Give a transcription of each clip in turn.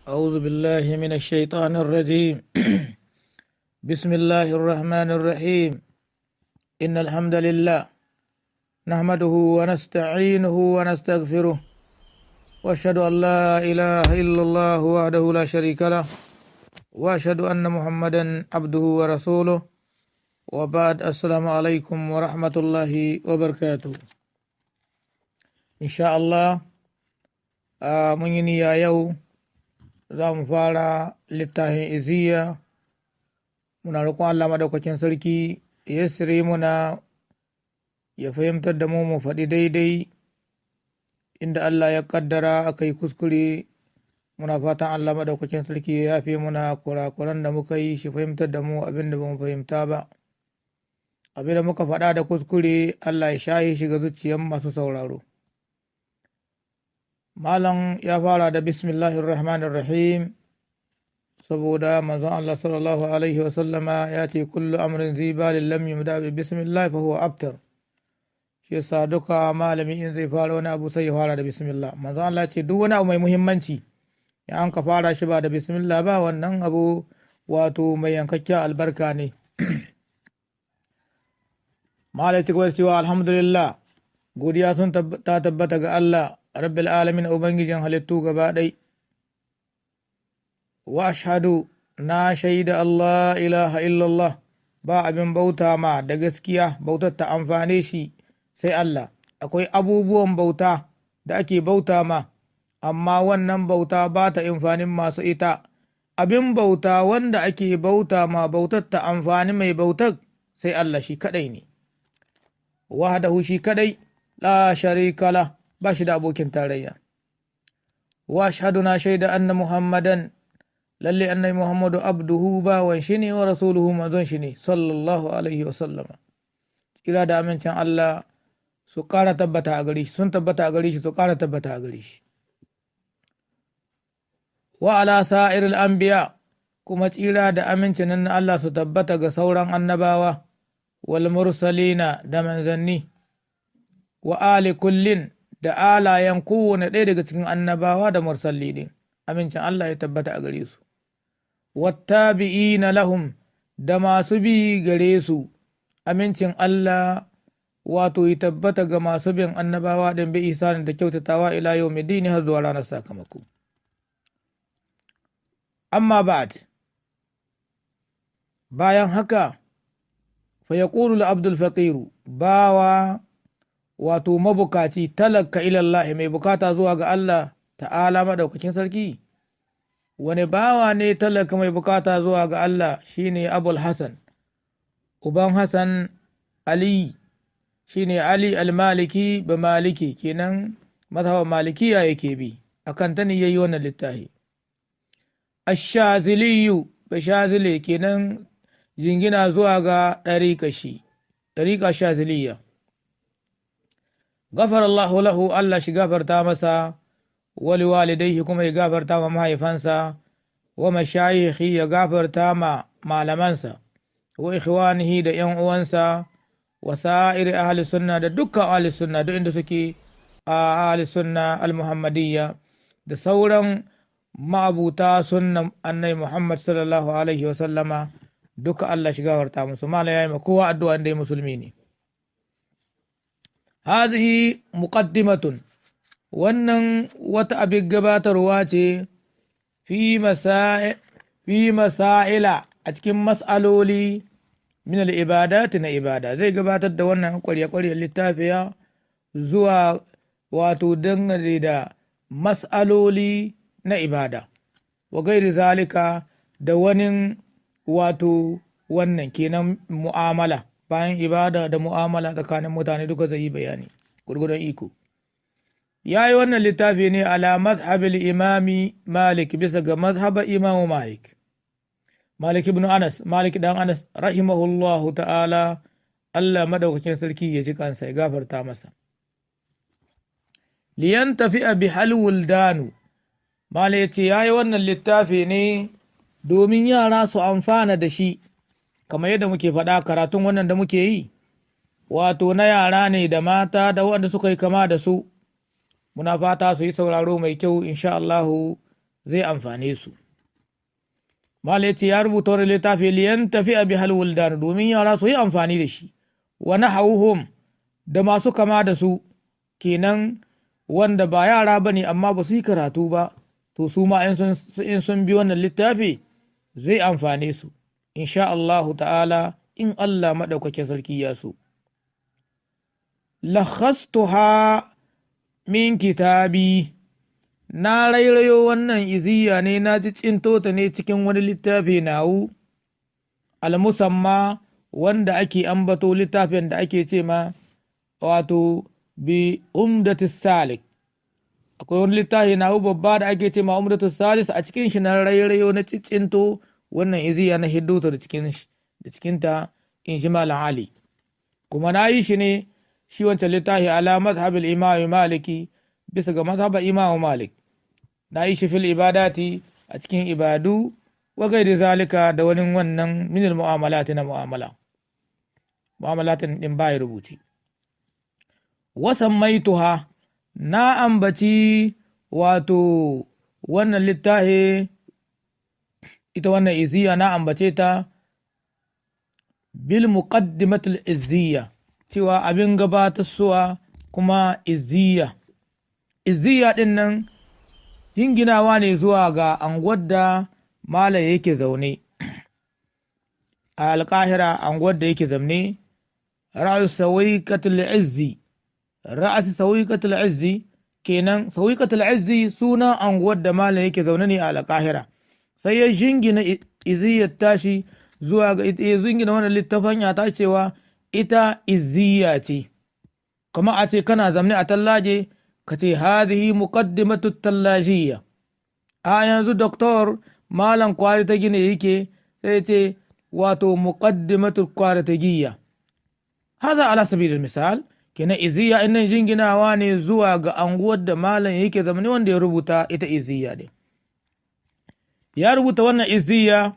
أعوذ بالله من الشيطان الرجيم. بسم الله الرحمن الرحيم. إن الحمد لله نحمده ونستعينه ونستغفره، وأشهد أن لا إله إلا الله وحده لا شريك له، وأشهد أن محمدا عبده ورسوله، وبعد. السلام عليكم ورحمة الله وبركاته. إن شاء الله mun yi niyya yau za mu fara littafin Iziya. Muna roƙon Allah madaukakin sarki ya sire muna, ya fahimtar da mu, mu faɗi daidai. Inda Allah ya ƙaddara aka yi kuskure, muna fatan Allah madaukakin sarki ya yafe muna kurakuran da muka yi, shi fahimtar da mu abin da ba mu fahimta ba. Abin da muka faɗa da kuskure, Allah ya shaye shi ga zuciyar masu sauraro. Malam ya fara da bismillahir rahmanir rahim saboda manzon Allah sallallahu alaihi wa sallama ya ce: "Kullu amrin zi balin lam yubda bi bismillah fa huwa abtar." Shi yasa duka malami in zai fara wani abu sai ya fara da bismillah. Manzon Allah ce duk wani abu mai muhimmanci, ya an ka fara shi ba da bismillah ba, wannan abu wato mai yankakken albarka ne. Malai ci gaba da cewa: alhamdulillah, godiya sun ta tabbata ga Allah rabbil alamin, ubangijin halittu gaba ɗai. Wa ashhadu, na shaida, Allah ilaha illallah, ba abin bauta ma da gaskiya bautar ta amfane shi sai Allah. Akwai abubuwan bauta da ake bauta ma, amma wannan bauta ba ta amfanin masu ita. Abin bauta wanda ake bauta ma bautar ta amfani mai bautar sai Allah shi kadai ne. Wahdahu, shi kadai, la sharika la, ba shi da abokin tarayya. Wa ashhadu, na shaida, anna Muhammadan, lalle annabi Muhammadu, abduhu, bawan shi ne, wa rasuluhu, manzon shi ne, sallallahu alaihi wa sallama. Tsira da amincin Allah su ƙara tabbata a gare shi, sun tabbata a gare shi, su ƙara tabbata a gare shi. Wa ala sa'iril anbiya, kuma tsira da amincin nan na Allah su tabbata ga sauran annabawa, wal mursalina, da manzanni, wa ali kullin, da alayen kowane ɗaya daga cikin annabawa da mursalli din, amincin Allah ya tabbata a gare su. Wattabi'ina lahum, da masu bi gare su, amincin Allah wato ya tabbata ga masu bin annabawa din bi ihsanin, da kyautatawa, ila yawmiddin, har zuwa ranar sakamako. Amma ba'd, bayan haka, fa yaqulu al-abdul faqiru, bawa wato mabukaci, talaka, ilallahi, mai bukata zuwa ga Allah ta'ala madaukakin sarki. Wani bawa ne talaka mai bukata zuwa ga Allah? Shine Abul Hasan, uban Hasan, Ali, shine Ali al-Maliki, ba Maliki kenan, mazhaban Malikiya yake bi, akan ta ne yayi wannan littafi. Ash-Shaziliyu, ba Shazili kenan, jingina zuwa ga ɗariƙa shi, ɗariƙa Shaziliya. Gafar Allahu lahu, Allah shi gafarta masa, wali walidaihi, kuma ya gafarta ma mahaifansa, wa mashayikhi, ya gafarta ma malamansa, wa ikhwanihi, da yan uwansa, wa sa'iri ahli sunna, da dukkan ahli sunna duk inda suke, a ahli sunna al-muhammadiyya, da sauran ma'abuta sunnan annabi Muhammad sallallahu alaihi wa sallama duka, Allah shi gafarta musu. Mala yayi ma kowa addu'a inda musulmi ne. Hadhihi muqaddimatun, wannan wata abin gabatarwa ce, fi masaila, a cikin mas'aloli, min al-ibadati, na ibada. Zai gabatar da wannan ƙwarya-ƙwaryar littafiya zuwa wato dangane da mas'aloli na ibada, wa gairi zalika, da wani wato wannan kenan mu'amala. Bayan ibada da mu'amala tsakanin mutane duka zai yi bayani gurgudun iko. Ya yi wannan littafi ne ala mazhabil imami Malik, bisa ga mazhaba imamu Malik, Malik ibn Anas, Malik dan Anas, rahimahullahu ta'ala, Allah madaukakin sarki ya ji kansa ya gafarta masa. Liyan tafi bi halwuldanu, Malik ya ce ya yi wannan littafi ne domin yara su amfana da shi. Kamar yadda muke faɗa, karatun wannan da muke yi wato na yara ne da mata da waɗanda suka yi kama da su. Muna fata su yi sauraro mai kyau insha Allahu. zai amfane su. Malam ya ce ya rubuta wani littafi liyan tafi a bihal wuldan, domin yara su yi amfani da shi, wa nahawhum, da masu kama da su, kenan wanda ba yara ba ne amma ba su yi karatu ba, to su ma in sun bi wannan littafi zai amfane su, insha Allahu ta'ala, in Allah maɗaukakin sarki ya so. Lakhastuha min kitabi, na rairayo wannan iziya ne, na ji tsinto ta ne cikin wani littafi nawu almusamma, wanda ake ambato littafin da ake ce ma wato bi Umdatus Salik. Akwai wani littafi nawu babba da ake ce ma Umdatus Salis, a cikin shi na rairayo na tsinto wannan iziya, na hiddo ta da cikin da cikinta, in shi Malam Ali. Kuma na yi shi ne shi wancan littafi ala mazhabil Imam Maliki, bisa ga mazhabar Imam Malik. Na yi shi fil ibadati, a cikin ibadu, wa gairi zalika, da wani wannan, minil mu'amalati, na mu'amala. Mu'amalatin din bai rubuci. Wasan maituha, na ambaci wato wannan littafi, ita wannan iziya na ambace ta bil muqaddimatul izziya, cewa abin gabatarsuwa kuma izziya. Izziya din nan jinginawa ne zuwa ga anguwar da malam yake zaune a Alƙahira, anguwar da yake zaune, ra'ayu sawiqatul izzi, ra'as sawiqatul izzi. Kenan Sawiqatul Izzi sunan anguwar da malam yake zaune ne a Alƙahira. Sai ya jingina iziyar tashi zuwa ga, ya jingina wannan littafin ya ta cewa ita izziya ce. Kuma a ce kana zamne a Tallaje, ka ce hadhihi muqaddimatu tallajiyya. A yanzu doktor malam kwari ta gine yake, sai ce wato muqaddimatu kwaritagiyya. Hada ala sabilil misal. Kenan iziya innan jinginawa ne zuwa ga anguwar da malam yake zamani wanda ya rubuta ita iziya ne. Ya rubuta wannan iziya,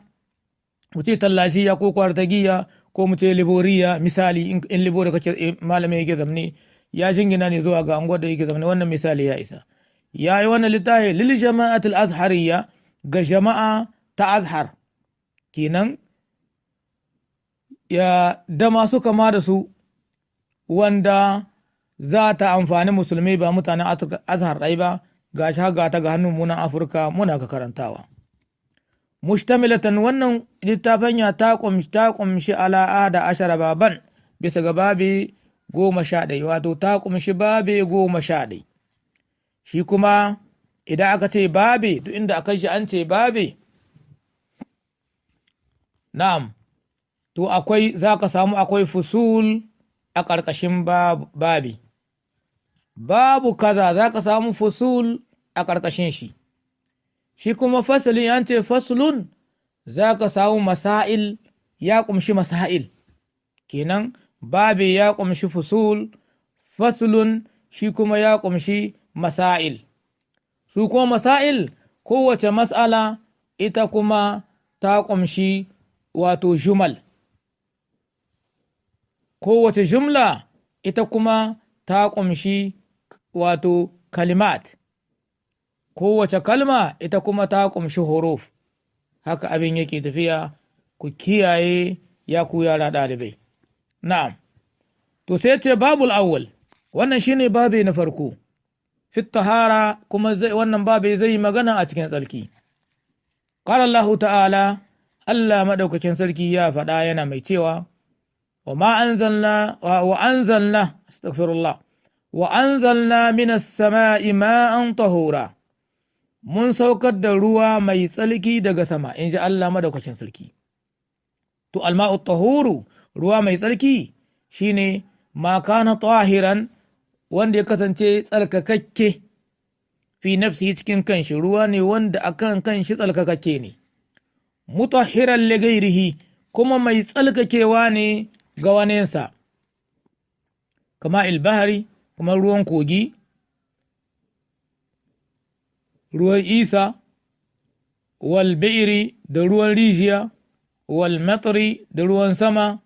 mu ce tallashiya ko kwartagiya ko mu ce liboriya, misali in libori kake malamin yake zamani, ya jingina ne zuwa ga anguwar da yake zamani. Wannan misali ya isa. Ya yi wannan littafi lil jama'atul azhariyya, ga jama'a ta Azhar kenan, ya da masu kama da su, wanda za ta amfani musulmi, ba mutanen Azhar ɗai ba. Ga shi ga ta ga hannun munan Afirka muna ka karantawa. Mustamilatan, wannan littafin ya ta kumshi ala da ashara baban, bisa ga babi 11, wato ta kumshi babi 11. Shi kuma idan aka ce babi, duk inda aka shi an ce babi, na'am, to akwai, za ka samu akwai fusul a ƙarƙashin babi. Babu kaza, za ka samu fusul a ƙarƙashin shi. Shi kuma fasalin, an ce faslun, za ka samu masail, ya ƙumshi masail. Kenan babi ya ƙumshi fusul, faslun shi kuma ya ƙumshi masail. Su kuma masail, kowace mas'ala ita kuma ta ƙumshi wato jumal. Kowace jumla ita kuma ta ƙumshi wato kalimat. Kowace kalma ita kuma ta ƙumshi huruf. Haka abin yake tafiya, ku kiyaye ya ku yara ɗalibai. Na'am, to sai ce babul awwal, wannan shine babi na farko, fit tahara, kuma wannan babi zai yi magana a cikin tsarki. Qala Allah ta'ala, Allah madaukakin sarki ya faɗa yana mai cewa wa ma anzalna wa anzalna, astaghfirullah, wa anzalna minas sama'i ma'an tahura, mun saukar da ruwa mai tsarki daga sama, in ji Allah madaukakin sarki. To alma'u tahuru, ruwa mai tsarki, shine ma kana tahiran, wanda ya kasance tsarkakakke, fi nafsihi, cikin kanshi, ruwa ne wanda akan kanshi tsarkakakke ne, mutahhiran li ghairihi, kuma mai tsarkakewa ne ga waninsa, kama bahari, kamar ruwan kogi, ruwan isa, wal bi'ri, da ruwan rijiya, wal matri, da ruwan sama.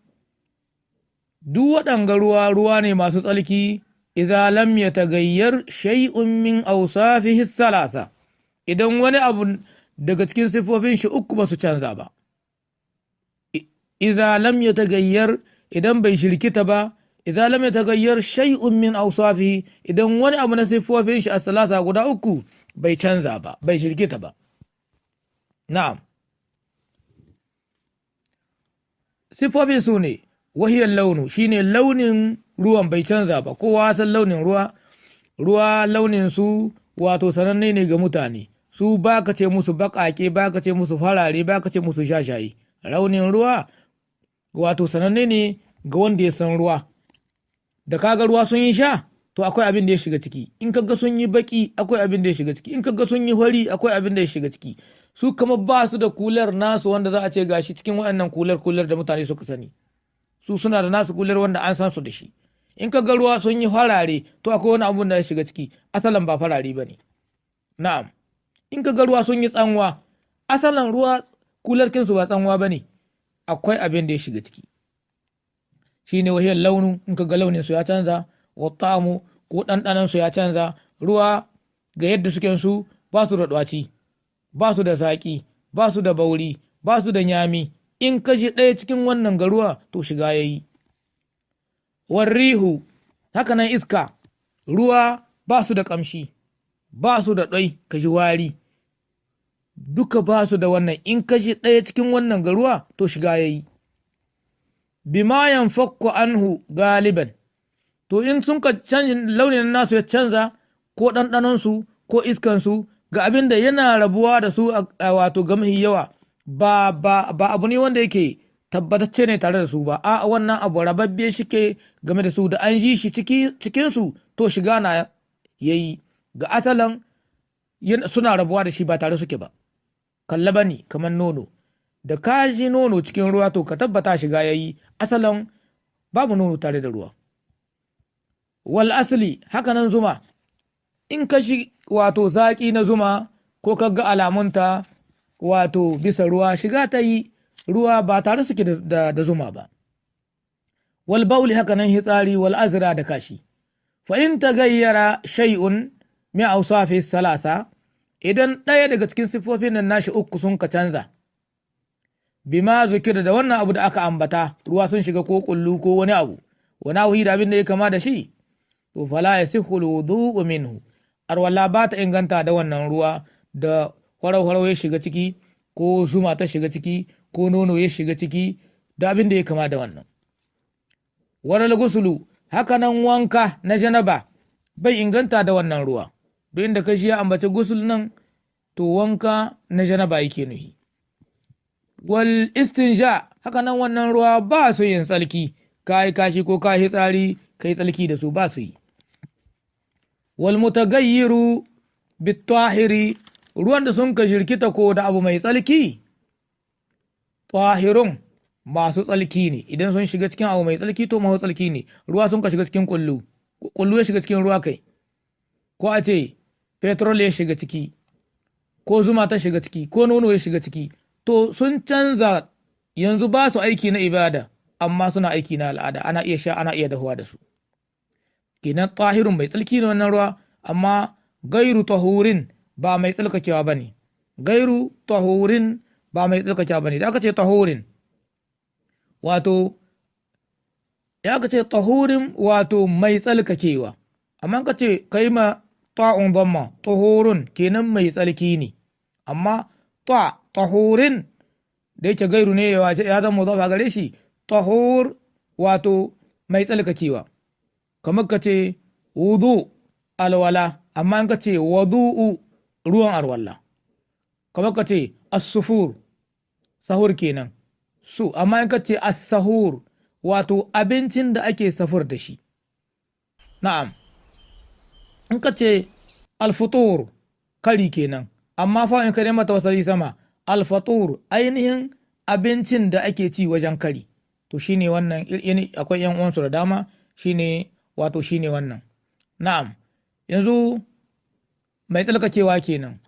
Duk waɗanga ruwa, ruwa ne masu tsarki, idza lam yataghayyar shay'un min awsafihi thalatha, Idan wani abu daga cikin siffofin shi uku ba su canza ba. Idza lam yataghayyar, idan bai shirkita ba, idza lam yataghayyar shay'un min awsafihi, idan wani abu na siffofin shi as-salasa guda uku bai canza ba, bai shirkita ba. Na'am. Siffofin su ne wahiyar launu, shine launin ruwan bai canza ba. Kowa san launin ruwa, ruwa launin su wato sananne ne ga mutane. Su baka ce musu baƙaƙe, baka ce musu farare, baka ce musu shashaye. Launin ruwa wato sananne ne ga wanda ya san ruwa. Da kaga ruwa sun yi sha, to akwai abin da ya shiga ciki. In kaga sun yi baki, akwai abin da ya shiga ciki. In kaga sun yi fari, akwai abin da ya shiga ciki. Su kama ba su da kular nasu wanda za a ce gashi cikin waɗannan kular da mutane suka sani. Su suna da nasu kular wanda an san su da shi. In kaga ruwa sun yi farare, to akwai wani abun da ya shiga ciki. Asalan ba farare ba ne. Na'am. In kaga ruwa sun yi tsanwa, asalan ruwa kularkinsu ba tsanwa ba ne. Akwai abin da ya shiga ciki. Shi ne wahiyar launu, in kaga launin su ya canza, wa ta'amu ko ɗanɗanon su ya canza. Ruwa ga yadda suke su ba su da ɗwaci, ba su da zaƙi, ba su da bauri, ba su da nyami. In kashi ɗaya cikin wannan ga ruwa, to shiga ya yi. Warrihu, haka nan iska, ruwa ba su da ƙamshi, ba su da ɗoi, kaji wari, duka ba su da wannan. In kashi ɗaya cikin wannan ga ruwa, to shiga ya yi. Bima yanfakku anhu galiban, to in sun ka canza launin nasu ya canza, ko ɗanɗanonsu ko iskansu, ga abin da yana rabuwa da su a wato ga mahi yawa, ba, ba, ba abu ne wanda yake tabbatacce ne tare da su ba. A wannan abu rababbe shike game da su, da an ji shi cikinsu, to shiga na yayi. Ga asalan suna rabuwa da shi ba tare suke ba. Kalla ne kamar nono, da ka ji nono cikin ruwa, to ka tabbata shiga yayi. Asalan babu nono tare da ruwa. Wal asali, haka nan zuma, in ka shi wato zaƙi na zuma ko ka ga alamunta wato bisa ruwa, shiga ta yi. Ruwa ba tare suke da zuma ba. Wal bauli, haka nan hitsari, wal azra, da kashi. Fa in tagayyara shay'un min awsafi salasa, idan ɗaya daga cikin siffofin nan nashi uku sun ka canza, bima zukira, da wannan abu da aka ambata, ruwa sun shiga ko kullu ko wani abu wani abu da abin da ya kama da shi, to fala yasihu alwudu'u minhu, arwala ba ta inganta da wannan ruwa da farau-farau ya shiga ciki, ko zuma ta shiga ciki, ko nono ya shiga ciki, da abin da ya kama da wannan. Waral gusulu, haka nan wanka na janaba bai inganta da wannan ruwa. Duk inda ka shi ya ambaci gusul nan, to wanka na janaba yake nuhi. Wal istinja, haka nan wannan ruwa ba su yin tsalki, ka yi kashi ko ka yi tsari, ka yi tsalki da su, ba su yi. Wal mutagayyiru bitahiri, ruwan da sun ka jirkita ko da abu mai tsalki, tahirun, masu tsalki ne. Idan sun shiga cikin abu mai tsalki, to masu tsalki ne. Ruwa sun ka shiga cikin kullu, kullu ya shiga cikin ruwa, kai ko a ce petrol ya shiga ciki, ko zuma ta shiga ciki, ko nono ya shiga ciki, to sun canza yanzu, ba su aiki na ibada, amma suna aiki na al'ada. Ana iya sha, ana iya dahuwa da su. Kenan tahirun, mai tsalki ne wannan ruwa, amma gairu tahurin, ba mai tsalkakewa ba ne. Gairu tahurin, ba mai tsalkakewa ba ne. Da aka ce tahurin, wato ya aka ce tahurin, wato mai tsalkakewa. Amma ka ce kai ma ta'un dhamma, tahurun kenan, mai tsalki ne. Amma ta tahurin da yake gairu ne, ya zama mudafa gare shi, tahur wato mai tsalkakewa. Kamar ka ce wudu, alwala, amma in ka ce wadu'u, ruwan alwala. Kamar ka ce as-sufur, sahur kenan su, amma in ka ce as-sahur, wato abincin da ake safur da shi. Na'am. In ka ce alfutur, kari kenan, amma fa in ka mata wasali sama, alfatur, ainihin abincin da ake ci wajen kari. To shine wannan, akwai yan uwansu da dama, shine wato shine wannan. Na'am. Yanzu mai tsalkakewa kenan.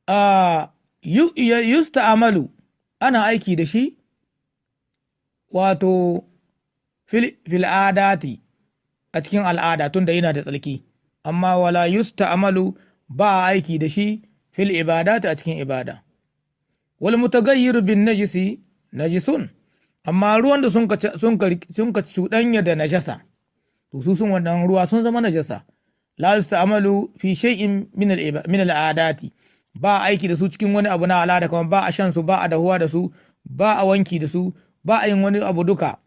A yusta'amalu, ana aiki da shi wato fil adati, a cikin al'ada, tunda yana da tsarki. Amma wala yusta'amalu, Ba aiki da shi fil ibadati, a cikin ibada. Wal mutaghayyir bin najisi najisun. Amma ruwan da sun ka cuɗanya da najasa, to su sun wannan ruwa sun zama najasa. La yusta'malu fi shay'in min al'adati, ba aiki da su cikin wani abu na al'ada, kamar ba a shan su, ba a dahuwa da su, ba a wanki da su, ba a yin wani abu duka.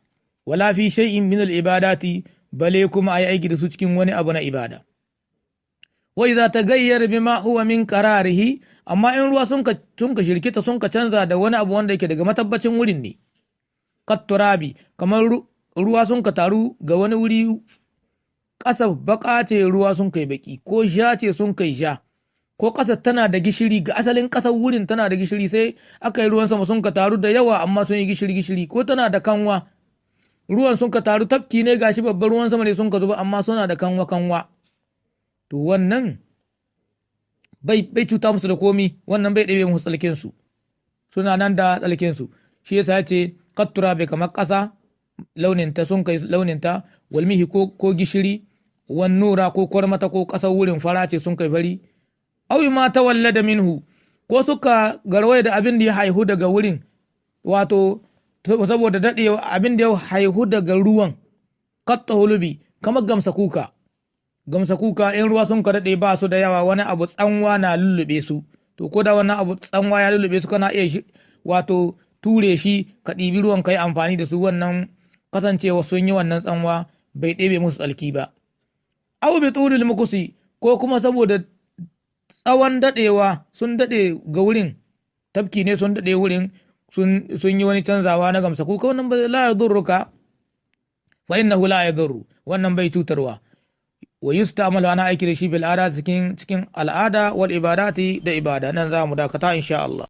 Wala fi shay'in min al'ibadati, bale kuma a yi aiki da su cikin wani abu na ibada. Wa idza tagayyara bima huwa min qararihi, amma in ruwa sun ka shirkita, sun ka canza da wani abu wanda yake daga matabbacin wurin ne, katturabi, kamar ruwa sun ka taru ga wani wuri, ƙasa baƙa ce ruwa sun kai baki, ko sha ce sun kai sha, ko ƙasa tana da gishiri, ga asalin ƙasar wurin tana da gishiri, sai aka yi ruwan sama sun ka taru da yawa amma sun yi gishiri gishiri, ko tana da kanwa, ruwan sun ka taru, tafki ne gashi babban ruwan sama ne sun ka zuba amma suna da kanwa kanwa, to wannan bai cuta musu da komi, wannan bai ɗebe musu tsalkin su, suna nan da tsalkin su. Shi yasa ya ce kattura bai kamar ƙasa launinta sun kai launinta, walmihi ko gishiri, wan nura ko kwarmata, ko ƙasar wurin fara ce sun kai fari, awi ma tawallada minhu, ko suka garwaye da abin da ya haihu daga wurin, wato saboda daɗewa abin da ya haihu daga ruwan, katta hulubi, kamar gamsa kuka. Gamsa kuka in ruwa sun ka daɗe ba su da yawa, wani abu tsanwa na lullube su, to ko da wannan abu tsanwa ya lullube su, kana iya wato ture shi ka ɗibi ruwan ka yi amfani da su, wannan kasancewa sun yi wannan tsanwa bai ɗebe musu tsalki ba. Aw bi tulil mukusi, ko kuma saboda tsawon daɗewa sun daɗe ga wurin, tafki ne sun daɗe wurin, sun yi wani canzawa na gamsa kuka, wannan ba la yadurruka, fa innahu la yadurru, wannan bai cutarwa. Wa yusta'malu, ana aiki da shi bil ada, cikin al'ada, wal ibadati, da ibada. Nan za mu dakata insha Allah.